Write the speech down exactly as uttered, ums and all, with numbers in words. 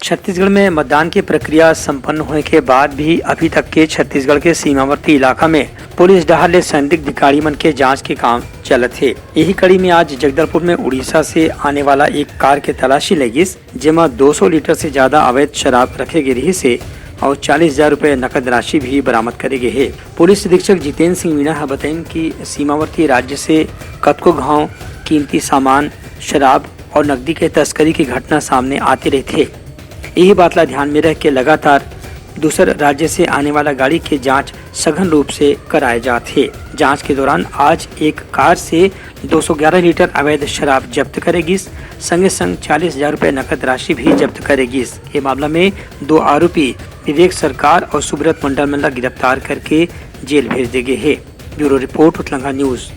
छत्तीसगढ़ में मतदान के प्रक्रिया संपन्न होए के बाद भी अभी तक के छत्तीसगढ़ के सीमावर्ती इलाका में पुलिस डहार ले संदिग्ध गाड़ी मन के जांच के काम चलत हे। यही कड़ी में आज जगदलपुर में उड़ीसा से आने वाला एक कार के तलाशी ले गिस, जेमा दो सौ लीटर से ज्यादा अवैध शराब रखे गे रिहिस हे और चालीस हजार रुपए नकद राशि भी बरामद करे गे हे। पुलिस अधीक्षक जितेंद्र सिंह मीणा ह बताइन कि सीमावर्ती राज्य से कतको घांव कीमती सामान, शराब और नकदी के तस्करी की घटना सामने आते रहिथे। यही बात ला ध्यान में रख के लगातार दूसर राज्य से आने वाला गाड़ी के जांच सघन रूप से कराए जात हे। जांच के दौरान आज एक कार से दो सौ ग्यारह लीटर अवैध शराब जब्त करे गिस, संगे संग चालीस हजार रुपए नकद राशि भी जब्त करे गिस। ये मामला में दो आरोपी विवेक सरकार और सुब्रत मंडल मन ला गिरफ्तार करके जेल भेज दे गे हे। Bureau report, Utlanga news.